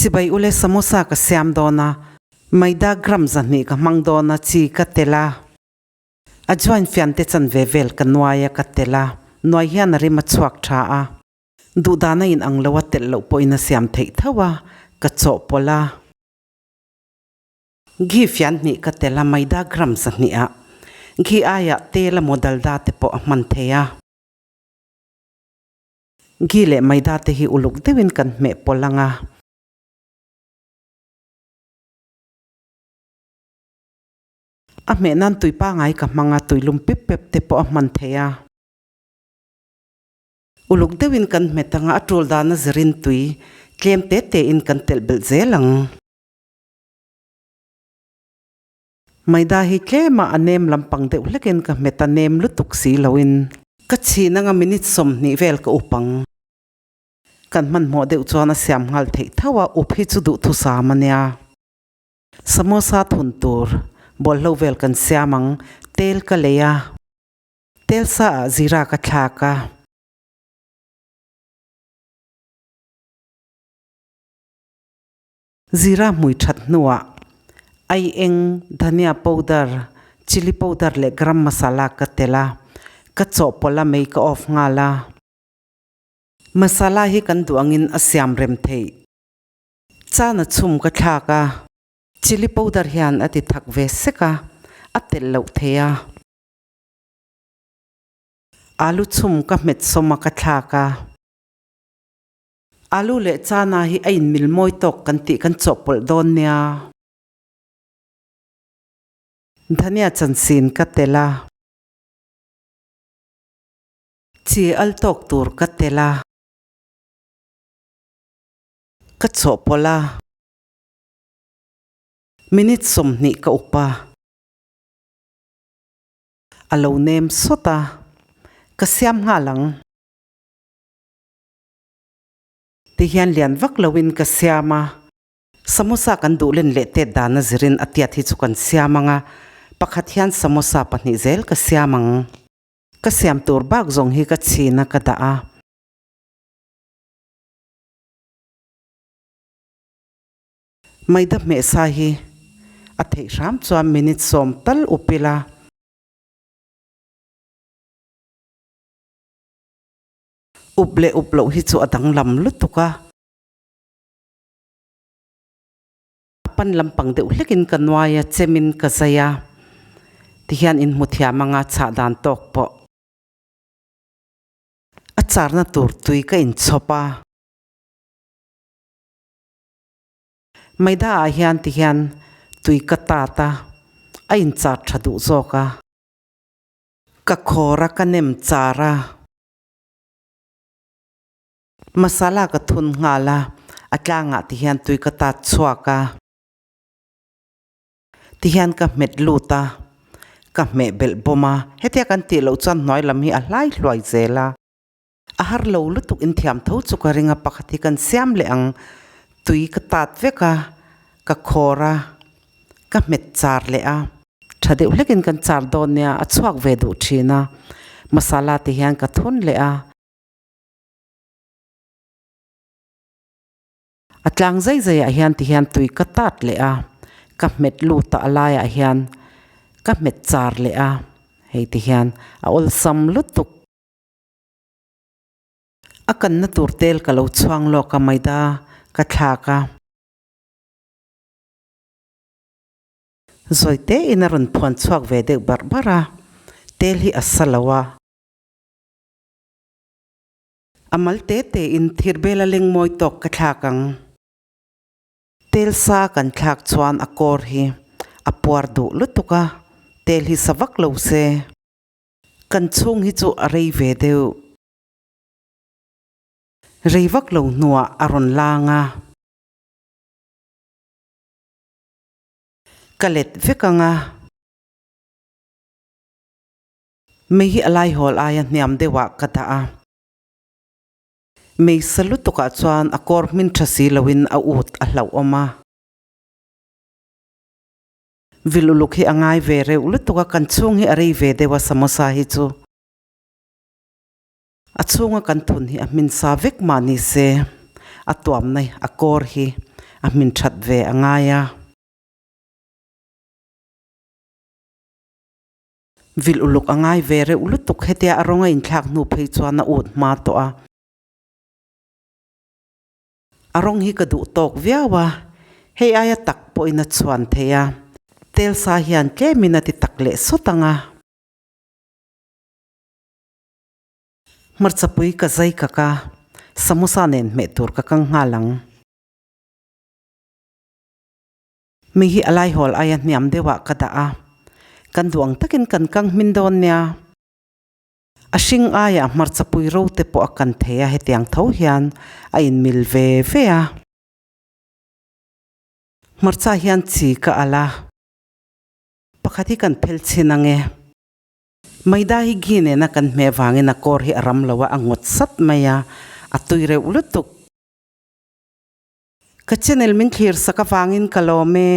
Chibai ule samosa ka siam dawn a, maida gram 200 ka hmang dawn a, chi ka tel a. Ajwain fiante chanve vel ka nuai a ka tel a, nuai hian a rim a chhuak tha a. Duhdana in ang lo a telh loh pawhin a siam theih tho a, ka chawhpawlh a. Ghee fian hnih ka tel a, maida gram 200 ah. Ghee aiah tel emaw dalda te pawh a hman thei a. Ghee leh maida te hi uluk deuhin kan hmeh pawlh ang a. A hmeh nan tui pangai ka hmang a, tui lum pep pep te pawh a hman thei a. Uluk deuhin kan hmet ang a, a tul dana zirin tui tlem te te in kan telh belh zel ang. Maida hi tlema a nem lampang deuh hlekin ka hmet a, nem lutuk si loin. Ka chhin anga minute 20 vel ka up ang. Kan hmanhmawh deuh chuan a siam nghal theih tho a, up hi chu duhthusam a nia. Samosa thun tur bawlhlo vel kan siam ang, tel ka lei a, tel sa ah zira ka thlak a. Zira hmui that hnuah ai eng, dhania powder, chilli powder leh garam masala ka tel a, ka chawhpawlh a mei ka off nghal a. Masala hi kan duh angin a siam rem theih. Chana chhum ka thlak a. Chilli powder hian a ti thak ve sek a, a telh loh thei a. Alu chhum ka hmet sawm a ka thlak a. Alu leh chana hi a inmil mawi tawk kan tih kan chawhpawlh dawn nia. Dhania chansin ka telh a. Chi al tawk tur ka telh a. Ka chawhpawlh a, minute 20 ka up a, a lo nem sawt a, ka siam nghal ang. Tihian lian vak loin ka siam a, samosa kan duh len leh tet dana zirin a tiat hi chu kan siam ang a, pakhat hian samosa pahnih zel ka siam ang. Ka siam tur bak zawng hi ka chhin a ka dah a. Maida hmehsa hi a theih hram chuan minute 10 tal up ila. Up leh up loh hi chu a danglam lutuk a. A pan lampang deuh hlekin ka nuai a, chemin ka zai a. Tihian inhmu thiam anga chhah dan tawk pawh. A charna tur tui ka inchhawp a. Maida ah hian ti hian tui ka tat a, a inchar tha duh zawk a. Ka khawr a, ka nem char a. Masala ka thun nghal a, a tlangah ti hian tui ka tat chhuak a. Ti hian ka hmet lut a, ka hmeh belh bawm a. Hetia kan tih loh chuan hnuai lam hi a hlai hluai zel a. A har lo lutuk in thiam tho chu ka ring a, pakhat hi kan siam leh ang. Tui ka tat vek a, ka khawr a, ka hmet char leh a. Tha deuh hlekin kan char dawn nia, a chhuak ve duh thin a. Masala te hian ka thun leh a. A tlang zai zai ah hian ti hian tui ka tat leh a, ka hmet lut a a laiah hian ka hmet char leh a, hei ti hian a awlsam lutuk. A kanna tur tel ka lo chhuang lawk a maida ka thlak a. Zawi tein a rawn phuan chhuak ve deuh barh barh a, tel hi a sa lo a. A mal te tein thirbela leng mawi tawk ka thlak ang. Tel sa kan thlak chuan a kawr hi a puar duh lutuk a, tel hi sa vak lo se. Kan chhung hi chu a rei ve deuh. Rei vak lo hnuah a rawn lang a. Ka let vek ang a. Mei hi a laihawl aia hniam deuhah ka dah a. Mei sa lutukah chuan a kawr hmin tha si loin a ut a hlauhawm a. Vil uluk hi a ngai ve reuh lutuk a, kan chhung hi a rei ve deuh a samosa hi chu. A chhunga kan thun hi a hmin sa vek mah ni se, a tuamna a kawr hi A hmin that ve a ngai a. Vilh uluk a ngai ve reuh lutuk hetia a rawng a inthlak hnu phei chuan a ut hma tawh a. A rawng hi ka duh tawk viau a, hei aia tak pawhin a chhuan thei a. Tel sa hian tlemin a ti tak leh sawt ang a. Hmarchapui ka zai kak a, samosa nen hmeh tur ka kang nghal ang. Mi hi a laihawl aia hniam deuhah ka dah a, kan duh ang takin kan kang hmin dawn nia. A hring aiah hmarchapui ro te pawh a kan thei a, hetiang tho hian a inmil ve ve a. Hmarcha hian chi ka alh a, pakhat hi kan phel chhin ang e. Maida hi ghee nena kan hmeh vangin a kawr hi a ram lo a, a ngawt sat mai a, a tui reuh lutuk. Ka channel min thlir sak avangin ka lawm e.